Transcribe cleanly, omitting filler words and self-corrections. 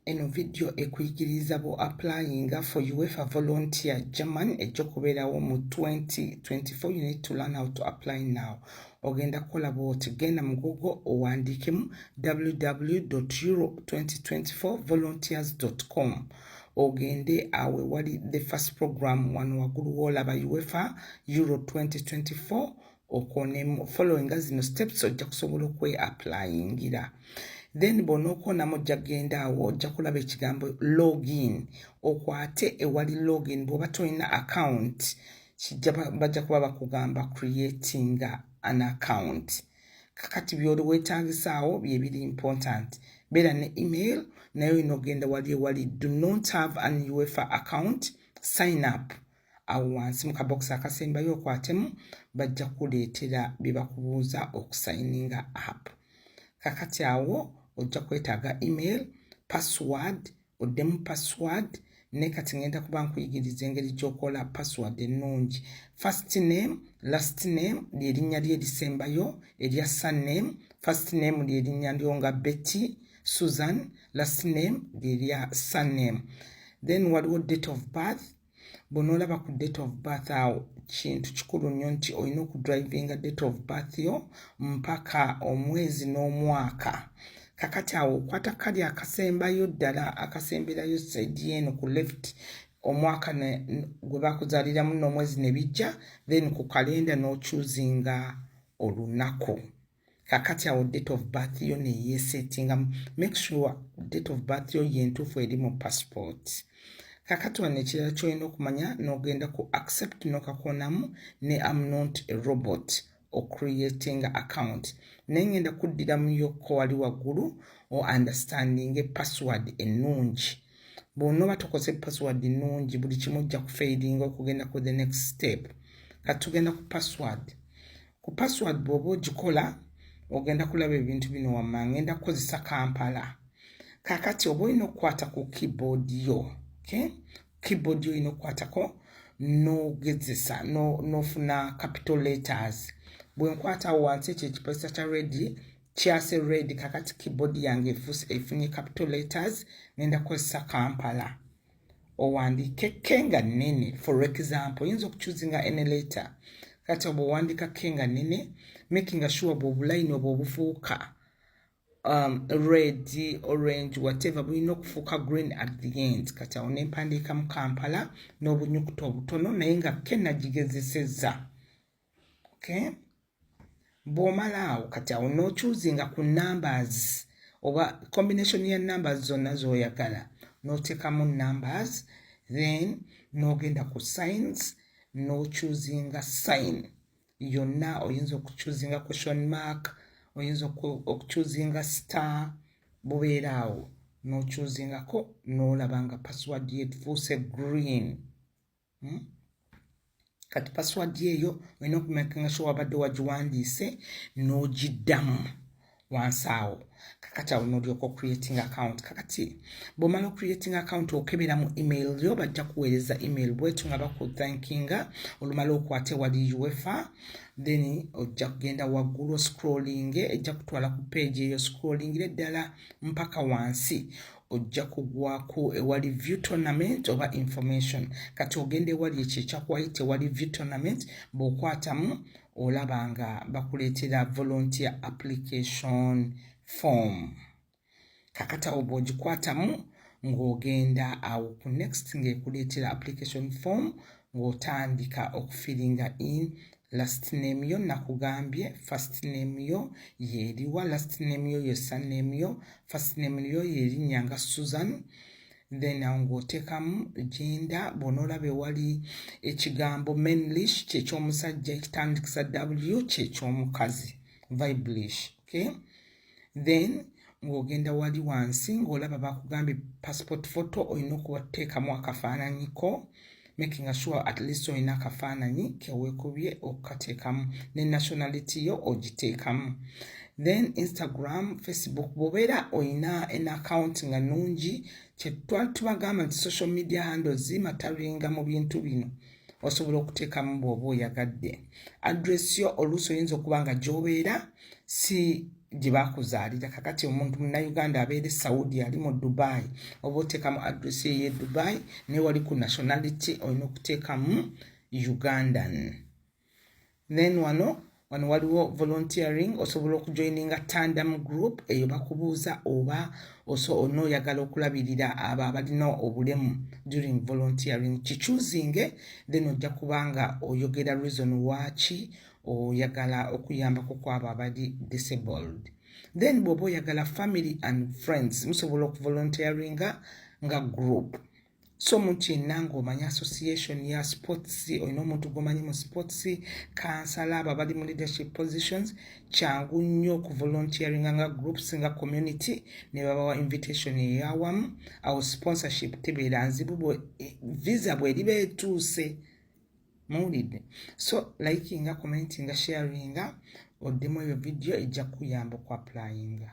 Eno vidiyo ekuyigiriza bwo applyinga for UEFA Volunteer German ejja okubeerawo mu 2024. You need to learn how to apply now. Ogenda kukola bwoti: genda mu Google, owandiikemu www.euro 2024 volunteers.com, ogende awo ewali the first program wano waggulu woolaba UEFA Euro 2024, okoonemu. Followinga zino steps, ojja kusobola okwe applyingira. Then bw'onookoonamu, ojja kugenda awo, ojja kulaba ekigambo login, okwate ewali login. Bw'oba tolina account, kijja bajja kuba bakugamba creating an account. Kakati byoli weetagisaawo byebiri important: beera ne email, naye olina ogenda wali ewali "Do not have an UEFA account, sign up". Awo wansi mu kabokisi akasembayo okwatemu, bajja kuleetera bye bakubuuza okusigninga up. Kakati awo ojja kwetaaga email, password, oddemu password. Naye kati ngenda kuba nkuyigiriza engeri gy'okola password ennungi. First name, last name, lyerinnya lye erisembayo erya surname. First name lyerinnya lyo nga Betty Susan, last name lyerya surname. Then waliwo date of birth. Bw'onoolaba ku date of birth awo, kintu kikulu nnyo nti olina okudrivinga date of birth yo mpaka omwezi n'omwaka. Kakati awo okwata kali akasembayo ddala, akasemberayo side eno ku left, omwaka gwe bakuzaaliramu n'omwezi ne bijja, then ku kalenda n'ochoosinga olunaku. Kakati awo date of birth yo neyeesettingamu. Make sure date of birth yo yentuufu eri mu passport. Kakati wano ekirala kyolina okumanya, n'ogenda ku accept, n'okakoonamu ne "Am not a robot", ocreating account. Naye ngenda kuddira muyokko wali waggulu o understanding password ennungi. Bw'onooba tokoze password nnungi, buli kimu ojja kufailinga okugenda ku the next step. Kati tugenda ku password. Ku password bw'oba ogikola, ogenda kulaba ebintu bino wamma. Ngenda kukozesa Kampala. Kakati oba olina okukwata ku keyboard yo, okay? Keyboard yo olina okukwatako n'ogezesa n'ofuna capital letters. Bwe nkwata awo wansi, ekyo ekipesa kya red kyase red. Kakati keyboard yange efunye capital letters. Ngenda kukozesa Kampala, owandiike K nga nnene. For example, oyinza okuchoosinga any letter. Kati oba owandiika K nga nnene, making sure bwe obulayini obwo obufuuka red, orange, whatever, bulina okufuuka green at the end. Kati awo nempandiikamu Kampala n'obunyukuta obutono, naye nga K nagigezesezza, okay? Bw'omala awo, kati awo n'ochoosinga ku numbers oba combination ya numbers zonna z'oyagala, n'oteekamu numbers, then n'ogenda ku signs, n'ochoosinga sign yonna. Oyinza okuchoosinga question mark, oyinza okuchoosinga star, bubeera awo n'ochoosingako, n'olaba nga password yetufuuse green. Kati password eyo olina okumakinga sure wabadde wagiwandiise n'ogiddamu wansi awo. Kakati awo n'olyoka ocreating account. Kakati bw'omala ocreating account, okebera mu email yo, bajja kuweereza email bwetu nga bakuthankinga. Olumala, okwate wali UEFA, then ojja kugenda waggulu, scrolling, ejja kutwala ku page eyo. Scrollingire ddala mpaka wansi, ojja kugwako ewali view tournament oba information. Kati ogenda ewali ekyo ekyakuwayita, ewali view tournament. Bw'okwatamu, olaba nga bakuleetera volunteer application form. Kakati awo bw'ogikwatamu, ng'ogenda awo ku next, ng'ekuleetera application form, ng'otandika okufillinga in last name yo. Nakugambye first name yo yeeriwa? Last name yo ye surname yo, first name yo yerinnya nga Susan. Then awo ng'oteekamu gender. Bw'onoolaba ewali ekigambo männlich, kyekyomusajja, ekitandikisa W kyekyomukazi, weiblich, okay? Then ng'ogenda wali wansi, ng'olaba bakugambye passport photo, olina okubateekamu akafaananyiko, making sure at least olina akafaananyi keweekubye okukateekamu, ne nationality yo ogiteekamu. Then Instagram, Facebook, bw'obeera olina an account nga nnungi, kyetwali tubagamba nti social media handles zimatteringa mu bintu bino, osobola okuteekamu bw'oba oyagadde. Address yo oluusi oyinza okuba nga gy'obeera si Gye bakuzaalira. Kakati omuntu Munnayuganda abeera e Saudi, ali mu Dubai, oba oteekamu address ye Dubai, naye wali ku nationality olina okuteekamu Ugandan. Then wano waliwo volunteering. Osobola okujoininga tandem group. Eyo bakubuuza oba onooyagala okulabirira abo abalina obulemu during volunteering. Kichoosinge, then ojja kubanga oyogera reason waaki oyagala okuyambako kwabo abali disabled. Then bw'oba oyagala family and friends, musobola okuvolunteeringa nga group. So omuntu yenna ng'omanyi association ya sports, olina omuntu gwomanyi mu sports, kansala, abo abali mu leadership positions, kyangu nnyo okuvolunteeringa nga groups, nga community, ne babawa invitation eyawamu. Awo sponsorship tebeera nzibu visa bweriba etuuse. Muwulidde? So likinga, commentinga, sharinga, oddemu eyo video, ejja kuyamba okuapplyinga.